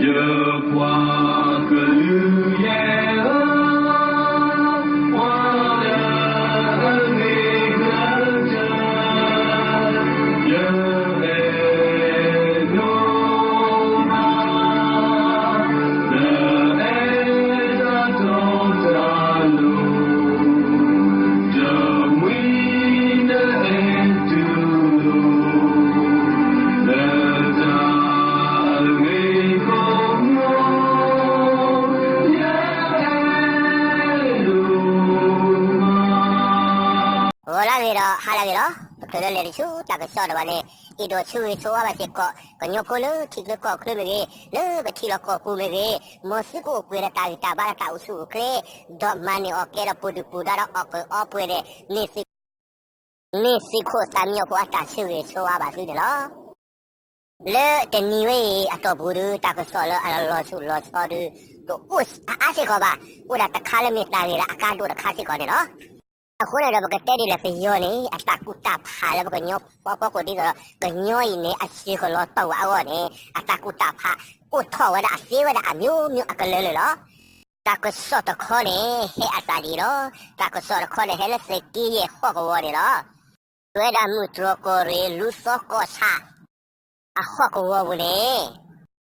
ယပှၤကလုာ်ယဲၢ်ဧၢ, ပှၤလၢအဂ့ၤကတၢၢ်, ယအဲၣ်ဒိးမၤ ဂီၤလၢအဂ့ၤဒီးဟါလၢအဂ့ၤလီၤ. ပချုးလၢလဲၤတဆူတၢ်ကစီၣ်ဒံးဘၣ်န့ၣ်, အဲၣ်ဒိးဆၢဂ့ၤဆၢဝါဘၣ်စ့ၢ်ကီး ကညီဖိလၢထံချၢကီၢ်ချၢမ့ၢ်ဂ့ၤ, လၢပထံလီၤကီၢ်ပူၤမ့ၢ်ဂ့ၤ, မ်သုကအိၣ်ပှဲၤဒီးတၢ်ဂံၢ်တၢ်ဘါဒီးတၢ်အိၣ်ဆူၣ်အိၣ်ချ့, ဒီးမၤန့ၢ်အီၣ်ကဲဒီးပူၤဒုၣ်ပူၤဒါဒီးအီၣ်ပၢၢ်အီပှဲၤန့ၣ်, မ့ၢ်သုးခိၣ်သးမံအဖိအတၢ်ဆၢဂ့ၤဆၢဝါဘၣ်သုန့ၣ်လီၤ. လၢတနံၤဝဲအံၤအတီၢ်ပူၤဒီး တၢ်ကစီၣ်လၢအလီၤဆူၣ်လီၤဆီဒီး တအိၣ်အါအါစ့ၢ်ကီးဘၣ်, အိၣ်ဒၣ်တခါလၢမ့ၢ်တၢ်ဂ့ၤလၢအကါဒိၣ်တခါစ့ၢ်ကီးန့ၣ်လီၤ. အဃိန့ၣ်ဒီး ပကတဲဒ်လဲၣ် ပယီၤန့ၣ် အတၢ်ကူၣ်တၢ်ဖးလၢပကညီဖီခိၣ်ဒ်သိးဒီး ကညီအံၤန့ၣ် အစှၤကလီၤတီၢ်ဝဲအဂီၢ်န့ၣ် အတၢ်ကူၣ်တၢ်ဖး အိၣ်ထီၣ်ဝဲဒၣ်အသ့ဝဲဒၣ်အမျိုးမျိုးအကလၢာ်လၢာ်လီၤ. တၢ်ကစီၣ်တခီန့ၣ် ဟဲအသးဒ်အံၤလီၤ. တၢ်ကစီၣ်တခီန့ၣ် ဟဲလၢသုးက့ယဲၢ်ဟီၣ်ကဝီၤန့ၣ်လီၤ. ဝဲဒၣ်မုၢ်တြီၢ်ကီၢ်ရ့ၣ် လူသီကီၢ်ဆၣ် အဟီၣ်ကဝီၤပူၤန့ၣ်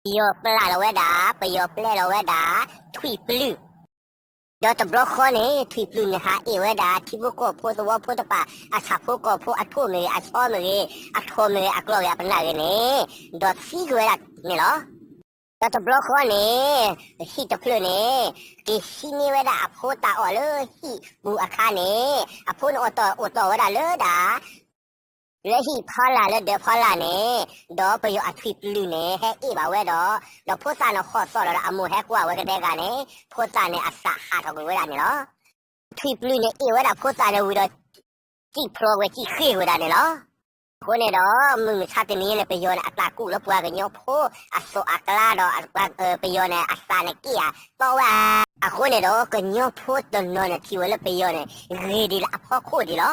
ပယီၤပျၢ်လီၤဝဲဒၣ်, ပယီၤပျဲလီၤဝဲဒၣ် ထွံၣ်ပျုၢ်, ဒီးတဘျီဃီန့ၣ် ထွံၣ်ပျုၢ်န့ၣ် ဟးအ့ၣ်ဝဲဒၣ် ထံဖိကီၢ်ဖိသဝီဖိတဖၣ် အဆၣ်ဖိကီၢ်ဖိအထိၣ်မ့ၢ်ဂ့ၤ အဆီမ့ၢ်ဂ့ၤ အထိၣ်မ့ၢ်ဂ့ၤ အကျီၢ်ဂ့ၤ အပနၢ်ဂ့ၤန့ၣ် ဒီးသံကွံာ်ဝဲဒၣ်န့ၣ်လီၤ. ဒီးတဘျီဃီန့ၣ် ဟံၣ်တဖျၢၣ်န့ၣ် က့ၤဟံးန့ၢ်ဝဲဒၣ်အဖိတၢ်အီၣ်လၢဟံၣ်ပူၤအခါန့ၣ် အဖိန့ၣ်အိၣ်တီၢ်ဝဲဒၣ်လၢဒၣ် လၢဟံၣ်ဖီလာ်လၢဒၢးဖီလာ်န့ၣ်, ဒီးပယီၤအထွံၣ်ပျုၢ်န့ၣ် ဟဲအ့ၣ်ဘၣ်ဝဲဒီး, ဒီးဖိသၣ်န့ၣ်ဟီၣ်သီၣ်လီၤဒီး အမိၢ်ဟဲကွၢ်ဝဲကဒဲကဒဲန့ၣ်, ဖိသၣ်န့ၣ်အသးဟးထီၣ်ကွံာ်ဝဲဒၣ်န့ၣ်လီၤ. ထွံၣ်ပျုၢ်န့ၣ်အ့ၣ်ဝဲဒၣ်ဖိသၣ်န့ၣ်ဝံၤဒီး စံၣ်ဖျိးကွံာ်စံၣ်ဃ့ၢ်ဝဲဒၣ်န့ၣ်လီၤ. အဃိန့ၣ်ဒီး မုၢ်မဆါတနံၤအံၤန့ၣ် ပယီၤန့ၣ် အတၢ်ကူၣ်လၢပှၤကညီဖိအသိးအကျါဒီး ပယီၤန့ၣ် အသးန့ၣ်က့ၣ်ဧါတီဝဲဧါ. အဃိန့ၣ်ဒီး ကညီဖိတနီၤန့ၣ်ထံၣ်ဝဲလၢပယီၤန့ၣ် ဂ့ၤဒံးလၢအဖီခိၣ်ဒံးလီၤ.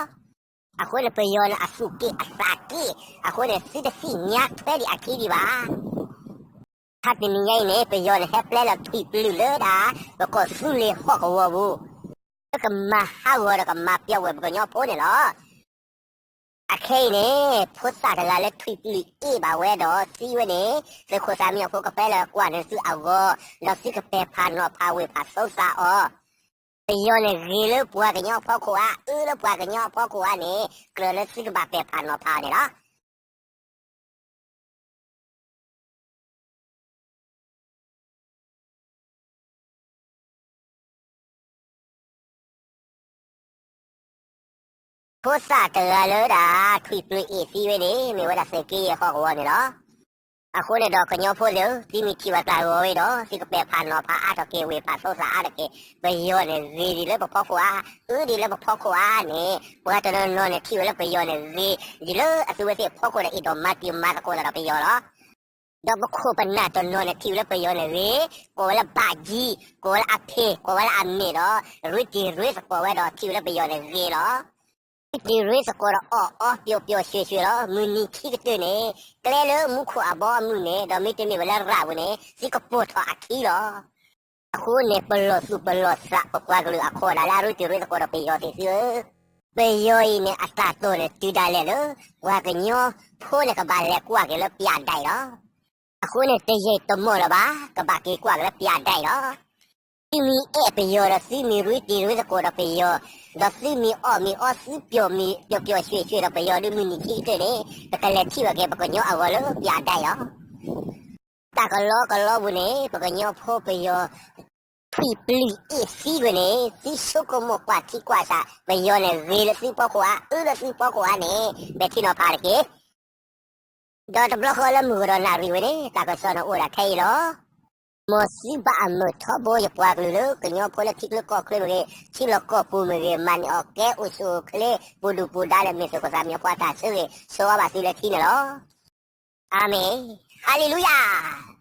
အဃိန့ၣ် ပယီၤန့ၣ် အသူၣ်က့ၣ်အသးက့ၣ်, အဃိန့ၣ် သုတသ့ၣ်ညါထွဲဒံးအခံဒံးဘၣ်. ခါတနံၤညါအံၤန့ၣ် ပယီၤန့ၣ် ဟဲပျဲလီၤထွံၣ်ပျုၢ်လၢဒၣ် ပကီၢ်သူလ့ၤဟီၣ်ကဝီၤပူၤ, လၢကမၤဟးဂီၤဒီးကမၤပျီဝဲပကညီဖိန့ၣ်လီၤ. အခဲအံၤန့ၣ် ဖိသၣ်တဂၤလၢထွံၣ်ပျုၢ်အ့ၣ်ဘၣ်ဝဲဒီးသံဝဲန့ၣ် သုးခိၣ်သးမံအဖိကပၢလၢကွၢ်န့ၢ်သုအဂီၢ်, ဒီးသုကပဲာ်ဖးနီၤဖးဝ့ၢ်ဖးသိသးအီၤ. ပယီၤန့ၣ်ဂ့ၤလၢပှၤကညီအဖီခိၣ်ဧါ, အၢလၢပှၤကညီအဖီခိၣ်ဧါန့ၣ် ကြၢးလၢသုကဘၣ်ပဲာ်ဖးနီၤဖးအီၤန့ၣ်လီၤ. ဖိသၣ်တဂၤလၢဒၣ် ထွံၣ်ပျုၢ်အ့ၣ်သံဝဲန့ၣ် မ့ၢ်ဝဲဒၣ်သုးက့ယဲၢ်ဟီၣ်ကဝီၤန့ၣ်လီၤ. အဃိန့ၣ်ဒီးကညီဖိသ့ၣ်ဧၢ, သုမ့ၢ်ထံၣ်ဘၣ်တၢ်ဂီၤဝဲဒီး သုကပဲာ်ဖးနီၤဖးအါထီၣ်က့ၤ ဝ့ၢ်ဖးသိသးအါထီၣ်က့ၤ, ပယီၤန့ၣ်ဂ့ၤဒံးလၢပဖီခိၣ်ဧါ, အၢဒံးလၢပဖီခိၣ်ဧါန့ၣ် ပှၤတနီၤနီၤန့ၣ်ထံၣ်ဝဲလၢပယီၤန့ၣ်ဂ့ၤဒံးလၢအသုဝဲသ့ၣ်အဖီခိၣ်ဒီး အဲၣ်ဒိးမၤတံၤမၤသကိးသးဒီးပယီၤလီၤ. ဒီးပခိၣ်ပနၢ်တနီၤန့ၣ်ထံၣ်ဝဲလၢပယီၤန့ၣ်ဂ့ၤ, ကိးဝဲလၢဘၣ်ကံ, ကိးဝဲလၢအဖံ, ကိးဝဲလၢအမ့ၢ်ဒီး ရ့တံၤရ့သကိးဝဲဒီးထံၣ်ဝဲလၢပယီၤန့ၣ်ဂ့ၤလီၤ. ရ့တံၤရ့သကိးဒီးအီၣ်အီပျီပျီဆှဲဆှဲလီၤ. မုၢ်နံၤခံကတၢၢ်န့ၣ် ကျဲလၢမူခိၣ်အဘီအမုၢ်န့ၣ် ဒီးမ့တမ့ၢ်ဝဲလၢရၣ်ပူၤန့ၣ် သုကပိာ်ထီၣ်အခံလီၤ. အဃိန့ၣ် ပလီၢ်သူၣ်ပလီၢ်သး ပပှၤကလုာ်အခိၣ်ဒၣ်လၢအရ့တံၤရ့သကိးဒီးပယီၤသ့ၣ်သုဧၢ, ပယီၤအံၤန့ၣ် အတၢ်တိာ်န့ၣ်တုၤဒၣ်လဲာ်လၢ ပှၤကညီဖိန့ၣ်ကဘၣ်လဲၤကွၢ်က့ၤလၢပၠးဒဲးလီၤ. အဃိန့ၣ် တယံာ်တမီၢ်လၢၤဘၣ် ကဘၣ်က့ၤကွၢ်က့ၤလၢပၠးဒဲးလီၤ. သုမ့ၢ်အဲၣ်ပယီၤဒီးသုမ့ၢ်ရ့တံၤရ့သကိးဒီးပယီၤ, ဒီးသုမ့ၢ်အီၣ်မ့ၢ်အီသုပျီမ့ၢ်ပျီပျီဆှဲဆှဲဒီးပယီၤဒီး မုၢ်နံၤခံကတၢၢ်န့ၣ် ပကလဲၤထံၣ်ဘၣ်က့ၤပကညီအဂီၤလၢပၠးဒဲးလီၤ. တၢ်ကလီကလီပူၤန့ၣ် ပကညီဖိပယီၤ ထွံၣ်ပျုၢ်အ့ၣ်သံကွံာ်န့ၣ် သုဆိကမိၣ်ကွၢ်ထံကွၢ်ဆး ပယီၤန့ၣ်ဂ့ၤလၢသုဖီခိၣ်ဧါ အၢလၢသုဖီခိၣ်ဧါန့ၣ် ပဲာ်ထံနီၤဖးတက့ၢ်. ဒီးတဘျီဃီလၢမုၢ်ကဒီးနၣ်ရံၣ်ဝဲန့ၣ် တၢ်ကစီၣ်န့ၣ်အိၣ်ဒၣ်ထဲအံၤလီၤ. မ်သုဘၣ်အမုာ်ထီဘိယပှၤကလုာ်လၢကညီဖိလၢထံချၢကီၢ်ချၢမ့ၢ်ဂ့ၤ, ထံလီၢ်ကီၢ်ပူၤမ့ၢ်ဂ့ၤ, မၤန့ၢ်အီၣ်ကဲအိၣ်ဆူၣ်အိၣ်ချ့ ပူၤဒုၣ်ပူၤဒါလၢ မ့ၢ်သုးခိၣ်သးမံဖိအတၢ်ဆၢဂ့ၤဆၢဝါဘၣ်သုလၢထံန့ၣ်လီၤ. အၤမ့ၣ်, ဟၤလ့လူယၤ.